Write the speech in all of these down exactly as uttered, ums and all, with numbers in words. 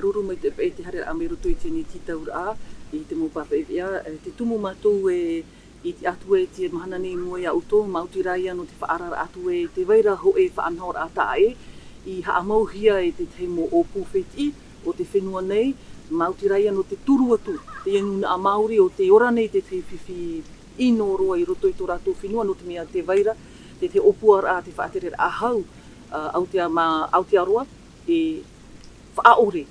Ruru mai te peʻe te haereraʻa mai roto i teie nei tītauraʻa, i te mau pāpaʻi veʻa, e, te tumu mātou e, i te atu e te mahana nei i mua iā ʻoutou, maoti rā ia nō te faʻaararaʻa atu e te vai ra hōʻē faʻanahoraʻa taʻa ʻē, i haʻamauhia e te tahi mau ʻōpū fētiʻi o te fenua nei, maoti rā ia nō te turu atu, teie nūnaʻa Māori ʻo tē ora nei te tahi fifi ʻino roa i roto i tō rātou fenua, nō te mea te vai ra, te tahi ʻōpuaraʻa, te faʻatereraʻa hau, ā, Aotea mā, Aotearoa, e faʻaʻore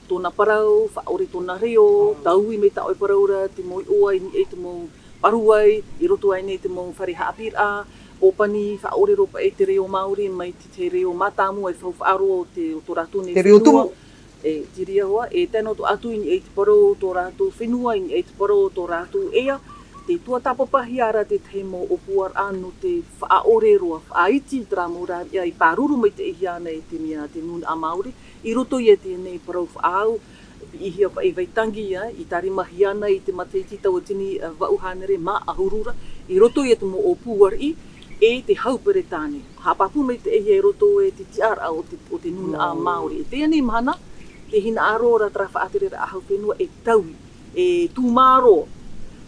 tōna parau, faʻaʻore tōna reo, taui mai tā ʻoe parau ra, te mau iʻoa i niʻa i te mau paruai, i roto aʻenei i te mau fare haʻapiʻiraʻa, ʻōpani, faʻaʻore roa paʻi te reo Māori, mai te, te reo mātāmua e faufaʻa roa o te, o tō rātou nei fenua. Te reo tumu. E, te reira hoʻi, e tae noa atu i niʻa i te parau o tō rātou fenua, i niʻa i te parau o tō rātou ea, tē tuatāpapahia ra te tahi mau ʻōpuaraʻa nō te faʻaʻore roa, faʻaiti terā mau rāveʻa i pāruru maitaʻihia ana e te mea te nūnaʻa Māori, i roto ia i teie nei parau faʻaau, piʻihia paʻi Waitangi ia, i tārimahia ana i te matahiti tauatini, ā, vaʻu hānere mā ʻahuru ra, i roto ia i te mau ʻōpū ariʻi, e te hau Peretāne. Haʻapāpū maitaʻihia i roto e te tiʻaraʻa o te, o te nūnaʻa Māori. I teie nei mahana, tē hinaʻaro ra terā faʻatereraʻa hau fenua e taui, e tūmārō.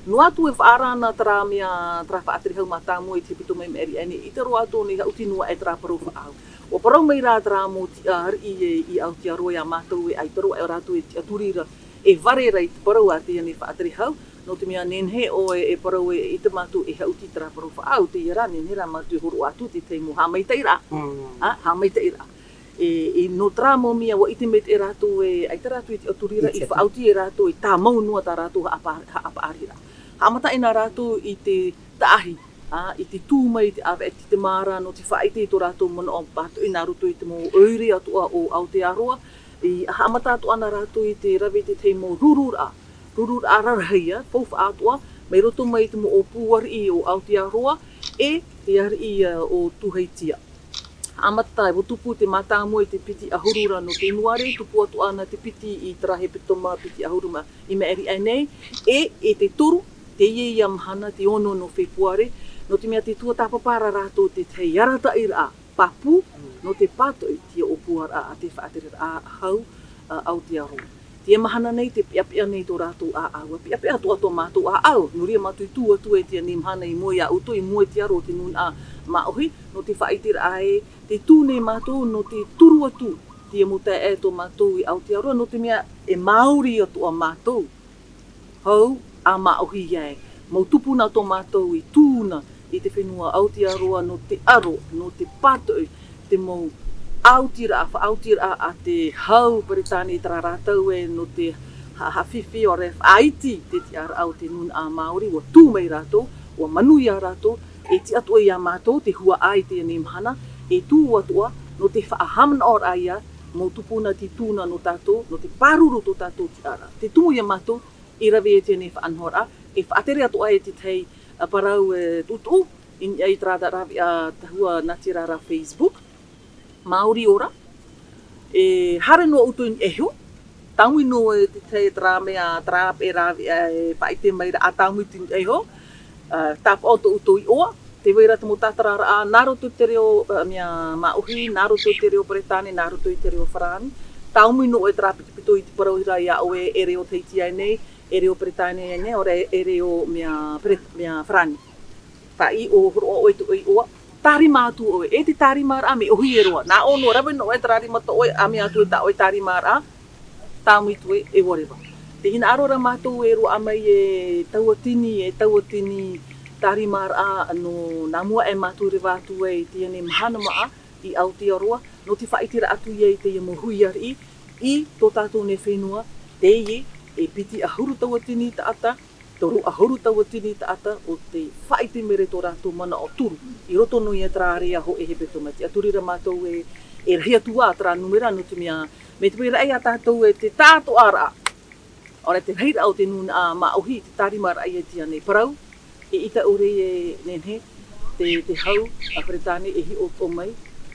Noa atu e faʻaara ana terā mea, terā faʻatere hau mātāmua i te hepetoma i maʻiri aʻenei, ʻaita roa atoʻa nei haʻuti noa aʻe terā parau faʻaau. ʻUa parau mai rā terā mau tiʻa ariʻi e, i Aotearoa iā mātou e ʻaita roa aʻe rātou e tiʻaturi ra, e vare ra i te parau a teie nei faʻatere hau, nō te mea nehenehe ʻoe e parau e, ʻaita mātou e haʻuti terā parau faʻaau, teie rā, nehenehe rā mātou e hōroʻa atu te tahi mau haʻamaitaʻiraʻa. Mm. Ā, haʻamaitaʻiraʻa. E, e, nō terā mau mea, ʻua ʻite maitaʻi rātou e, ʻaita rātou e tiʻaturi ra, i faʻaoti e rātou, e tāmau noa tā rātou haʻapa-, haʻapaʻariraʻa. Haʻamata ʻē na rātou i te taʻahi, ā, i te tū mai i te ʻāvaʻe titema ra, nō te faʻaʻite i tō rātou manaʻo pātoʻi nā roto i te mau ʻoire atoʻa o Aotearoa, i haʻamata atoʻa na rātou i te rave i te tahi mau rururaʻa, rururaʻa rarahi ia, faufaʻa atoʻa, mai roto mai i te mau ʻōpū ariʻi o Aotearoa, e te ariʻi, ā, o Tūheitia. Haʻamata, ʻua tupu te mātāmua i te piti ʻahuru ra nō Tenuare, tupu atoʻa ana te piti i terā hepetoma piti ʻahuru mā, i maʻiri aʻenei, e, e te toru, teie ia mahana te ono nō Fepuare, nō te mea tē tuatāpapa ra rātou te tahi arataʻiraʻa pāpū, nō te pātoʻi i teie ʻōpuaraʻa a te faʻatereraʻa hau, ā, Aotearoa. Teie mahana nei, tē peʻapeʻa nei tō rātou ʻāʻau. ʻUa peʻapeʻa atoʻa tō mātou ʻāʻau. Nō reira mātou i tuʻu atu e teie nei mahana i mua iā ʻoutou, i mua i te aro o te nūnaʻa māʻohi, nō te faʻaʻiteraʻa ē, tē tū nei mātou, nō te turu atu, teie mau taeaʻe tō mātou i Aotearoa, nō te mea e Māori atoʻa mātou. Hau, ʻa māʻohi ia ē. Mau tupuna tō mātou i tū na i te fenua Aotearoa nō te aro, nō te pātoʻi, te mau ʻaotiraʻa, faʻaotiraʻa a te hau Peretāne terā rātou ē nō te ha-, haʻafifi ʻore faʻaiti te tiʻaraʻa o te nūnaʻa Māori, ʻua tū mai rātou, ʻua manuia rātou, e tiʻa atoʻa iā mātou te huaʻai i teie nei mahana, e tū atoʻa, nō te faʻahaʻamanaʻoraʻa ia, mau tupuna tei tū na nō tātou, nō te pāruru tō tātou tiʻaraʻa. Te tumu ia mātou, i rave i teie nei faʻanahoraʻa, e faʻatere atoʻa e te tahi, ā, parau, e, tuʻutuʻu, i niʻa i terā rāveʻa tahua natirara Facebook, Māori ora, e, haere noa ʻoutou i niʻa iho, tāmui noa e te tahi terā mea, terā paʻi rāveʻa e faʻaʻite mai ra, ʻa tāmui atu i niʻa iho, ā, tāpaʻo tō ʻoutou iʻoa, tē vai ra te mau tātararaʻa, nā roto i te reo, ā, mea māʻohi, nā roto i te reo Peretāne, nā roto i te reo farāni, tāmui noa e terā pitopito i te parauhia ra iā ʻoe e reo Tahiti aʻenei, e reo Peretāne aʻenei, ʻaore e reo mea Pere-, mea farāni. Faʻaʻī ʻo hōroʻa ʻoe i tō ʻoe iʻoa, tārima atu ʻoe, e te tārimaraʻa mea ʻōhie roa. Nā ʻō noa, rave noa e terā rima tō ʻoe, ʻāmui atu e tā ʻoe tārimaraʻa, tāmui atu e, e ʻua reva. Tē hinaʻaro ra mātou e roaʻa mai e tauatini, e tauatini tārimaraʻa nō nā mua aʻe mātou reva atu ai i teie nei mahana māʻa i Aotearoa, nō te faʻaʻiteraʻa atu ia i teie mau hui ariʻi, i tō tātou nei fenua, teie e piti ʻahuru tauatini taʻata, toru ʻahuru tauatini taʻata, ʻo tē faʻaʻite mai ra i tō rātou manaʻo turu, i roto noa ia terā area hōʻē hepetoma. Tiʻaturi ra mātou e, e rahi atu ā terā nūmera, nō te mea, mai te peu ra ē iā tātou e te tātoʻaraʻa, ʻaore te rahiraʻa o te nūnaʻa māʻohi, te tārimaraʻa ia i teie nei parau, eʻita ʻore e nehenehe, te, te hau a Peretāne e hiʻo atoʻa mai,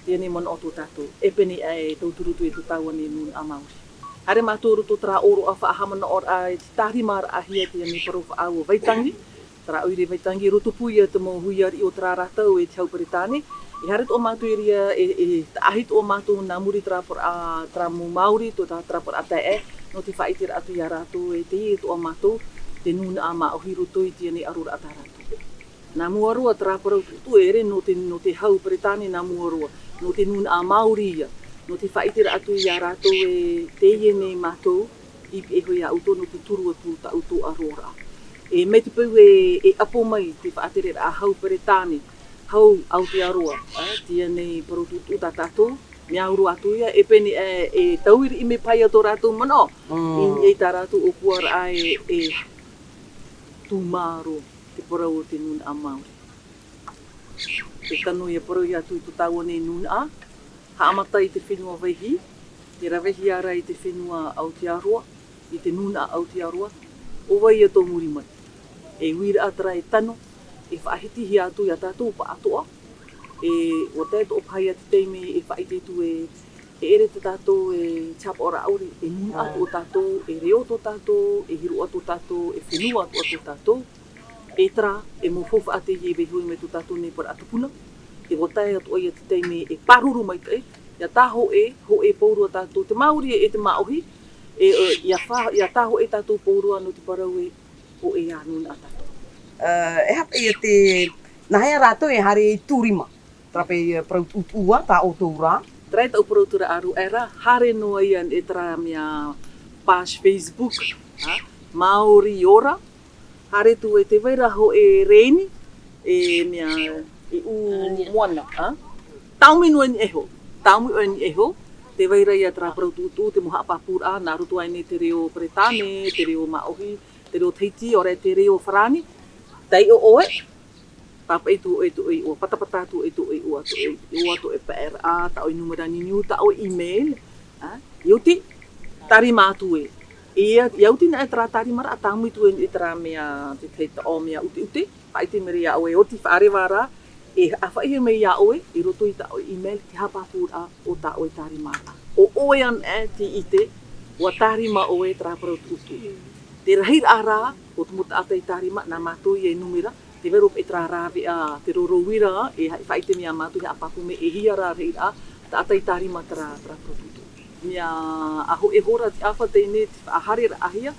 teie nei manaʻo tō tātou, e pēnei aʻe e tauturu atu e tō tāua nei nūnaʻa Māori. Haere mātou i roto terā ʻōroʻa faʻahaʻamanaʻoraʻa i te tārimaraʻahia teie nei parau faʻaau a Waitangi, terā ʻoire Waitangi, i roto pū ia te mau hui ariʻi o terā ra tau e te hau Peretāne, E haere atoʻa mātou i reira, e, e taʻahi atoʻa mātou nā muri i terā parau, terā mau Māori, tō tā, terā parau taeaʻe, nō te faʻaʻiteraʻa atu ia rātou e teie atoʻa mātou, te nūnaʻa Māʻohi i roto i teie nei ʻaroraʻa tā rātou. Nā mua roa terā parau tuʻutuʻu e ʻere nō te, nō te hau Peretāne nā mua roa, nō te nūnaʻa Māori ia, nō te faʻaʻiteraʻa atu ia rātou e teie nei mātou, i piʻi iho ia ʻoutou nō te turu atu tā ʻoutou ʻaroraʻa. E mai te peu e, e ʻapo mai te faʻatereraʻa hau Peretāne, hau Aotearoa, ā, teie nei parau tuʻutuʻu tā tātou, mea au roa atu ia, e pēnei, e, e tauiriʻi mai paʻi tō rātou manaʻo, Mm. i, i tā rātou ʻōpuaraʻa e, e tūmāro te parau o te nūnaʻa Māori. Te tano ia parau ia atu i tō tāua nei nūnaʻa, haʻamata i te fenua Vaihī, tē ravehia ra i te fenua Aotearoa, i te nūnaʻa Aotearoa, ʻo vai ia tō muri mai. E uiraʻa terā e tano, e faʻahitihia atu ia tātou pāʻatoʻa, e, ʻua tae atoʻa paʻi ia te taime e faʻaʻite atu e, e ʻere tā tātou e tiapaʻoraʻa ʻore, e nūnaʻa atoʻa tātou, e reo atoʻa tātou, e hiroʻa atoʻa tātou, e fenua atoʻa tātou, e terā, e mau faufaʻa teie e vaiiho mai tō tātou nei parau tupuna, e ʻua tae atoʻa ia te taime e pāruru maitaʻi, ia tā hōʻē, hōʻē pauroa tātou, te Māori e te Māʻohi, e, e, ia fa-, ia tā hōʻē tātou pauroa nō te parau e, hōʻē ā nūnaʻa tātou. Ā, e aha paʻi ia te, nāhea rātou e haere i tūrima, terā paʻi, ā, parau tuʻutuʻu ā, tā ʻoutou rā? Terā e taʻu parau tuʻutuʻu ā, e rā, haere noa ia e terā mea page Facebook, ā, Māori Ora, haere atu e tē vai ra hōʻē rēni, e mea, e ʻū moana, ā? Tāumi noa i niʻa iho, tāumi noa i niʻa iho, tē vai ra ia terā parau tuʻutuʻu, te mau haʻapāpūraʻa, nā roto aʻe nei te reo Peretāne, te reo Māʻohi, te reo Tahiti, ʻaore te reo Farāni, taiʻo ʻoe, pāpaʻi atu ʻoe i tō ʻoe iʻoa, patapata atu ʻoe i tō ʻoe iʻoa, tō ʻoe iʻoa, tō ʻoe paeraʻa, tā ʻoe nūmera niuniu, tā ʻoe email, ā, ʻia oti, tārima atu ē. ʻIa, ʻia oti anaʻe terā tārimaraʻa, tāumi atu ē i terā mea, te tahi taʻo mea ʻuteʻute, faʻaʻite mai ra ia ʻoe, oti faʻareva ra, e haʻafaʻahia mai ia ʻoe, i roto i tā ʻoe email, te haʻapāpūraʻa o tā ʻoe tārimaraʻa. ʻO ʻoe anaʻe tei ʻite, ʻua tārima ʻoe terā parau tuʻutuʻu. Te rahiraʻa rā, o te mau taʻata i tārima, nā mātou ia e nūmera, tē vai ra paʻi terā rāveʻa, te rorouira, e ha-, faʻaʻite mai ia mātou, e haʻapāpū mai e hia rā rahiraʻa, taʻata i tārima terā, terā parau tuʻutuʻu. Mea, ʻa hōʻē hora te ʻāfa teie nei, te faʻahaereraʻahia,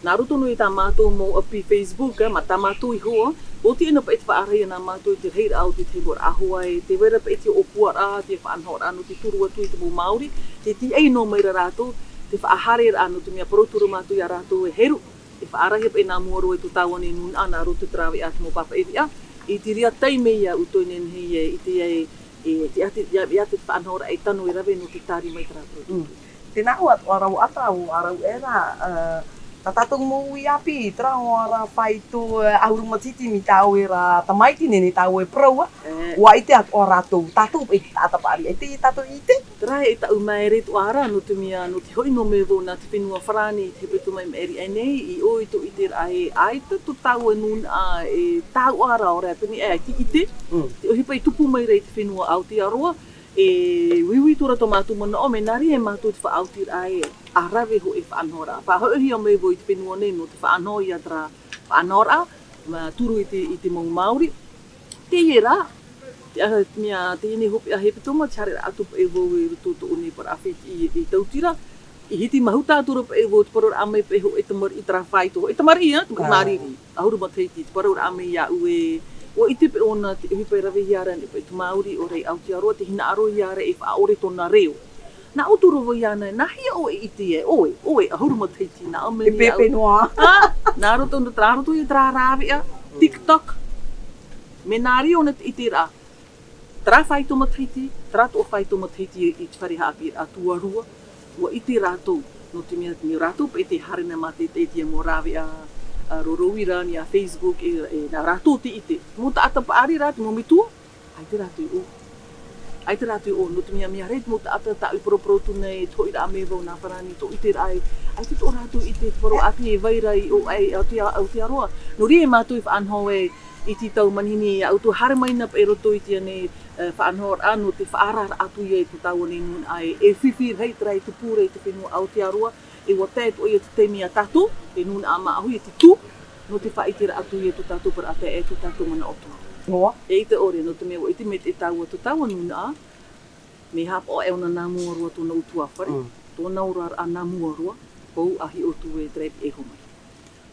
nā roto noa i tā mātou mau ʻapi Facebook, ā, mā tā mātou iho, ʻua oti anaʻe paʻi te faʻaarahia nā mātou i te rahiraʻa o te tahi mau ʻāvaʻe, tē vai ra paʻi te ʻōpuaraʻa, te faʻanahoraʻa nō te turu atu i te mau Māori, tē tīaʻi noa mai ra rātou, te faʻahaereraʻa nō te mea parau atu ra mātou ia rātou e heru, e faʻaarahia paʻi nā mua roa i tō tāua nei nūnaʻa nā roto i te rāveʻa te mau pāpaʻi veʻa, i te reira taime ia ʻoutou e nehenehe e ʻite ai, e te ati, ia, ia te faʻanahoraʻa e tano e rave nō te tārima i terā parau tuʻutuʻu. Mm. Tē nā ʻō atu ā rā, ʻo ʻata, ʻo ʻārau ē rā, ā, tā tātou mau ui ʻāpī, terā ʻo ʻārā faito, ā, ʻahuru matahiti mai tā ʻoe ra tamaiti, nehenehe tā ʻoe parau, ā. E. ʻUa ʻite atoʻa rātou, tātou paʻi te taʻata paʻari, ʻaita tātou i ʻite. Terā e taʻu māere atoʻa ra, nō te mea, nō te hoʻi noa mai vau nā te fenua Farāni, i te hepetoma i maʻiri aʻe nei, i ʻō i tō ʻiteraʻa ē, ʻaita tō tāua nūnaʻa e taʻu ra, ʻaore rā pēnei, ʻaita i ʻite, Mm. te ʻohipa i tupu mai ra i te fenua Aotearoa, e uiui atu ra tō mātou manaʻo, mea nā reira mātou te faʻaotiraʻa e, ʻa rave hōʻē faʻanahoraʻa. Faʻahoʻihia mai vau i te fenua nei, nō te faʻanaho ia terā faʻanahoraʻa, mā turu i te, i te mau Māori. Teie rā, te, ā, te mea, teie nei hopeʻa hepetoma, te haereraʻa atu paʻi vau i roto i tōʻu nei parau ʻāpī i, i Tautira. I Hiti Mahuta atu ra paʻi vau, te parauraʻa mai paʻi hōʻē tamariʻi, terā faito, hōʻē tamariʻi, ā, tamariʻi Ā. māriri. ʻAhuru matahiti, te parauraʻa mai iāʻu ē, ʻua ʻite paʻi ʻōna te ʻohipa e ravehia ra nei paʻi te Māori, ʻo rā i Aotearoa, tē hinaʻaro ia ra e faʻaʻore tōna reo. Nā ʻoutou roa ia anaʻe, nāhea ʻoe e ʻite ai, ʻoe, ʻoe, ʻahuru matahiti, nā ʻō mai E nei pēpē iāʻu. noa. Ā, nā roto, nā roto i terā rāveʻa, TikTok. Mea nā reira ʻōna te ʻiteraʻa. Terā faito matahiti, terā atoʻa faito matahiti i te fare haʻapiʻiraʻa tuarua, ʻua ʻite rātou, nō te mea, nō rātou paʻi tē haere na mātou i te, i te mau rāveʻa, ā, rorouira, nā Facebook, e, e, nā rātou tē ʻite. Mau taʻata paʻari rā, te mau metua, ʻaita rātou i ʻō. ʻAita rātou i ʻō, nō te mea, mea rahi te mau taʻata tāʻu i paraparau atu nei, te hoʻiraʻa mai vau nā Farāni, tō ʻiteraʻa ē, ʻaita tō rātou i ʻite te parau ʻāpī e vai ra i ʻō, ʻae, Aotea-, Aotearoa. Nō reira mātou i faʻanaho ai i te tau manihini, ʻa ʻoutou haere mai na paʻi i roto i teie nei, ā, faʻanahoraʻa nō te faʻaararaʻa atu ia i tō tāua nei nūnaʻa ē, e fifi rahi terā e tupu ra i te fenua Aotearoa, e ʻua tae atoʻa ia te taime ia tātou, te nūnaʻa Māʻohi, e te tū, nō te faʻaʻiteraʻa atu ia tō tātou parau taeaʻe, tō tātou manaʻo atoʻa. Noa. E ʻaita ʻore, nō te mea ʻua ʻite maitaʻi tāua tō tāua nūnaʻa, mea haʻapaʻo ʻoia nā mua roa tōna ʻutuāfare, Mm. tōna oraraʻa nā mua roa, hou a hiʻo atu e terā e ʻere mai.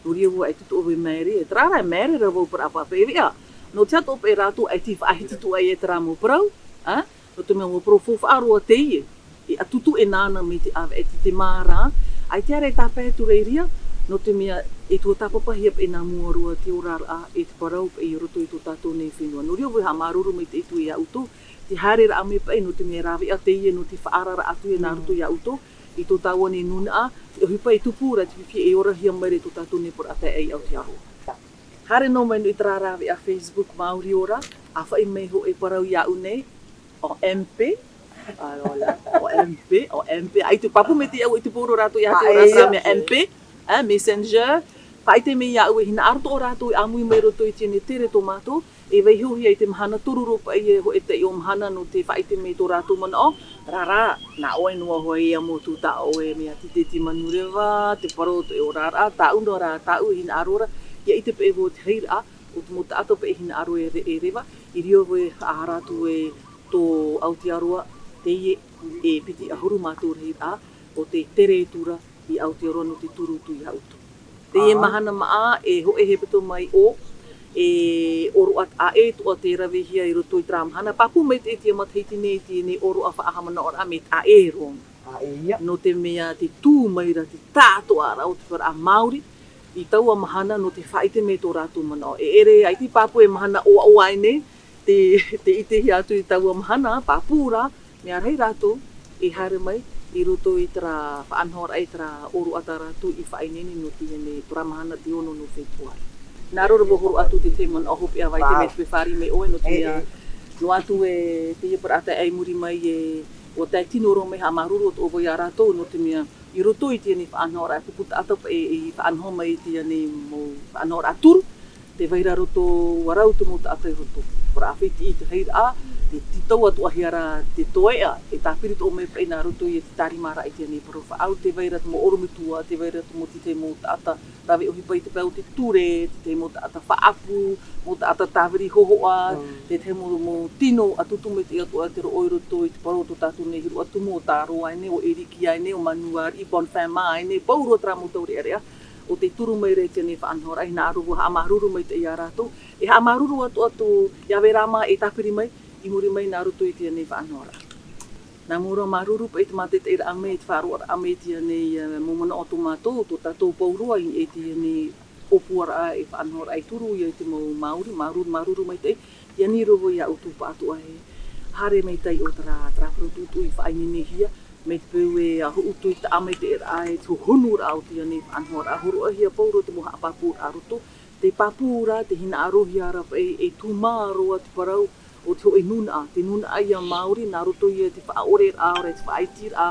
Nō reira ʻua ʻite atoʻa vau e maere, e terā rā e maere ra vau parau pāpū e veʻa. Nō te aha atoʻa paʻi rātou ʻaita i faʻahiti atoʻa ai e terā mau parau, ā? Nō te mea ʻua parau faufaʻa roa teie, e ʻatuʻatu e nāna mai te ʻāvaʻe i te mārā, ʻaita e ʻere e tāpae atu ra i reira, nō te mea e tuatāpapahia paʻi nā mua roa te oraraʻa, e te parau paʻi i roto i tō tātou nei fenua. Nō reira vau e haʻamāuruuru maitaʻi atu iā ʻoutou, te haereraʻa mai paʻi, nō te mea e rāveʻa teie nō te faʻaararaʻa atu e nā Mm. roto iā ʻoutou, i tō tāua nei nūnaʻa, te ʻohipa e tupu ra, te fifi e orahia mai ra i tō tātou nei parau ʻātaʻe i Aotearoa. Haere noa mai nō i terā rāveʻa Facebook Māori Ora, ʻa faʻaʻī mai hōʻē parau iāʻu nei, en M P, alors là, en M P, en M P, ʻaita e pāpū maitaʻi au i te poro rātou iā te ʻore sā mea M P, ā, Messenger, faʻaʻite mai iāʻu e hinaʻaro atoʻa rātou e ʻāmui mai i roto i teie nei tere tō mātou, e vaihohia i te mahana toru roa paʻi e hōʻē taiʻo mahana nō te faʻaʻite mai i tō rātou manaʻo, rā, rā, nā ʻoe noa hoʻi ia mau tū tā ʻoe mea titeti manureva, te parau atu e oraraʻa, tāʻu noa rā, tāʻu e hinaʻaro ra, ʻia ʻite paʻi vau te reira, ʻo te mau taʻata paʻi e hinaʻaro e re-, e reva, i reira vau e haʻahaʻa atu e tō Aotearoa, teie e piti ʻahuru mātou reira, ʻo te tere atu ra i Aotearoa nō te turu atu iā ʻoutou. Teie mahana maʻa, e hōʻē hepetoma i ʻō, e ʻōroʻa taʻa ʻē atoʻa tē ravehia i roto i terā mahana, pāpū maitaʻi te matahiti nei, teie nei ʻōroʻa faʻahaʻamanaʻoraʻa mea taʻa ʻē roa. Ā, e ia. Nō te mea te tū mai ra, te tātoʻaraʻa o te parau Māori, i taua mahana nō te faʻaʻite mai i tō rātou manaʻo. E ʻere, ʻaita i pāpū e mahana ʻoaʻoa aʻe nei, te, te ʻitehia atu i taua mahana, pāpū rā, mea rahi rātou, e haere mai, i roto i terā faʻanahoraʻa, i terā ʻōroʻa tā rātou i faʻaineine nō teie nei, terā mahana te ono nō Fepuare. Nā reira vau e hōroʻa atu te tahi manaʻo hopeʻa, ʻaita e mea te fāriʻi mai ʻoe, nō te mea, noa atu e, teie parau ʻātaʻe i muri mai e, ʻua tae tino roa mai, haʻamāuruuru atoʻa vau iā rātou, nō te mea, i roto i teie nei faʻanahoraʻa, e pupu taʻata paʻi i faʻanaho mai i teie nei mau faʻanahoraʻa turu, tē vai ra roto ua rau te mau taʻata i roto. Parau ʻāfiti i te reira, te tītau atoʻahia ra te toeʻa, e tāpiri atoʻa mai paʻi nā roto i te tārimaraʻa i teie nei parau faʻaau, tē vai ra te mau ʻorometua, tē vai ra te mau, te tahi mau taʻata rave ʻohipa i te pae o te ture, te tahi mau taʻata faʻaʻapu, mau taʻata tāviri hōhoʻa, Mm. te tahi mau, mau tino ʻatuʻatu maitaʻi atoʻa te roʻo i roto i te parau o tō tātou nei hīroʻa tumu, ʻo Tāroa aʻe nei, ʻo ʻEriki aʻe nei, ʻo Manuariʻi, Bonne Femme aʻe nei, pauroa terā mau taureʻareʻa, ʻo tē turu mai ra i teie nei faʻanahoraʻa, e hinaʻaro vau e haʻamāuruuru maitaʻi iā rātou, e haʻamāuruuru atoʻa tō Iāvera mā e tāpiri mai, i muri mai nā roto i teie nei faʻanahoraʻa. Nā mua roa māuruuru paʻi i te mātaʻitaʻiraʻa mai, i te faʻaroʻaraʻa mai i teie nei, ā, mau manaʻo tō mātou, tō tātou pauroa i, i teie nei ʻōpuaraʻa, e faʻanahoraʻa e turu ia i te mau Māori, māuruuru, māuruuru maitaʻi, i ani roa vau iā ʻoutou pāʻatoʻa e haere mai i te taiʻo terā, terā parau tuʻutuʻu i faʻaineinehia, mai te peu e, ā, hōʻē atu i te taʻa maitaʻiraʻa, e te hohonuraʻa o teie nei faʻanahoraʻa, hōroʻahia pauroa te mau haʻapāpūraʻa roto, te pāpū ra, te hinaʻarohia ra paʻi, e tūmā roa te parau, o te hōʻē nūnaʻa, te nūnaʻa ia Māori, nā roto ia i te faʻaʻoreraʻa, ʻaore te faʻaitiraʻa,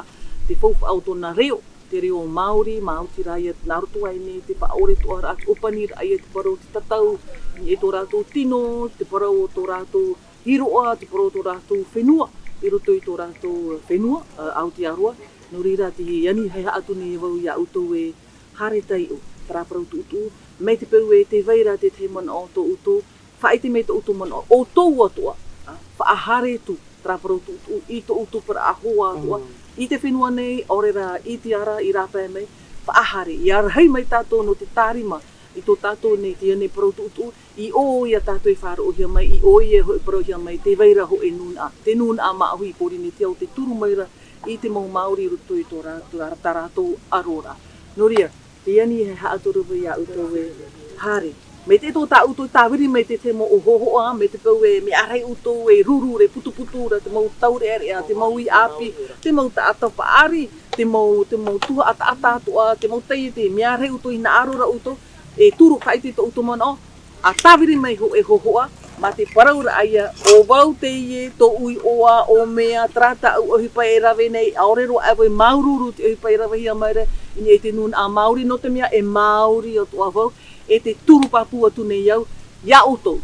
te faufaʻa o tōna reo, te reo Māori, maoti rā ia, nā roto aʻe nei te faʻaʻore atoʻaraʻa, te ʻōpaniraʻa ia, te parau o te tatau, i tō rātou tino, te parau o tō rātou hīroʻa, te parau o tō rātou fenua, i roto i tō rātou fenua, ā, Aotearoa. Nō reira, tē ani haʻehaʻa atu nei vau iā ʻoutou e haere taiʻo, terā parau tuʻutuʻu, mai te peu e tē vai ra te tahi manaʻo tō ʻoutou, faʻaʻite mai tō ʻoutou manaʻo, ʻoutou atoʻa, ā, faʻahaere atu terā parau tuʻutuʻu i tō ʻoutou parau hoa atoʻa, Mm. i te fenua nei, ʻaore rā, i te ara, i rāpae mai, faʻahaere, ʻia rahi mai tātou nō te tārima i tō tātou nei, teie nei parau tuʻutuʻu, i ʻō ia tātou e faʻaroʻohia mai, i ʻō ia e hōʻē parauhia mai, tē vai ra hōʻē nūnaʻa, te nūnaʻa māʻohi i Pōrīnetia ʻo tē turu mai ra i te mau Māori i roto i tō rā-, tō rā-, tā rātou ʻaroraʻa. Nō reira, tē ani haʻehaʻa atu ra vau iā ʻoutou e haere. Mai te tō tā ʻoutou tāviri mai te tahi mau hōhoʻa, mai te peu e mea rahi ʻoutou e ruru ra, e putuputu ra, te mau taureʻareʻa, te mau uʻi ʻāpī, te mau taʻata paʻari, te mau, te mau tuhaʻa taʻata atoʻa, te mau taiete, mea rahi ʻoutou e hinaʻaro ra ʻoutou, e turu faʻaʻite tō ʻoutou manaʻo, ʻa tāviri mai hōʻē hōhoʻa, mā te parauraʻa ia, ʻo vau teie, tōʻu iʻoa, ʻo mea, terā tāʻu ʻohipa e rave nei, ʻaore roa ʻoe e māuruuru i te ʻohipa e ravehia mai ra, i niʻa i te nūnaʻa Māori, nō te mea e Māori atoʻa vau, e tē turu pāpū atu nei au, iā ʻoutou.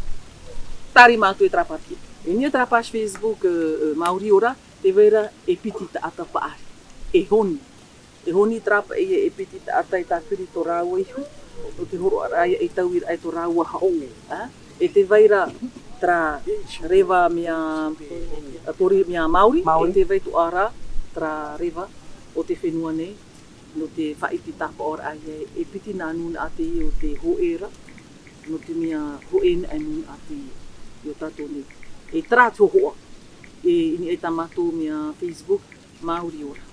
Tārima atu e terā pāpū. I niʻa i terā page Facebook, ā, ā, Māori Ora, tē vai ra e piti taʻata paʻari. E honi. E honi terā paʻi e, e piti taʻata e tāpiri tō rāua ihu, nō te hōroʻaraʻa ia e tauiraʻa i tō rāua haʻo, ā? E tē vai ra Terā reva mea, pori mea Māori, Māori. E te vai atoʻa ra terā reva o te fenua nei, nō te faʻaʻite tāpaʻoraʻa ia e piti nā nūnaʻa teie o te hōʻē ra, nō te mea hōʻē nā nūnaʻa teie i ō tātou nei. E terā atu hoʻi, e i niʻa i tā mātou mea Facebook, Māori Ora.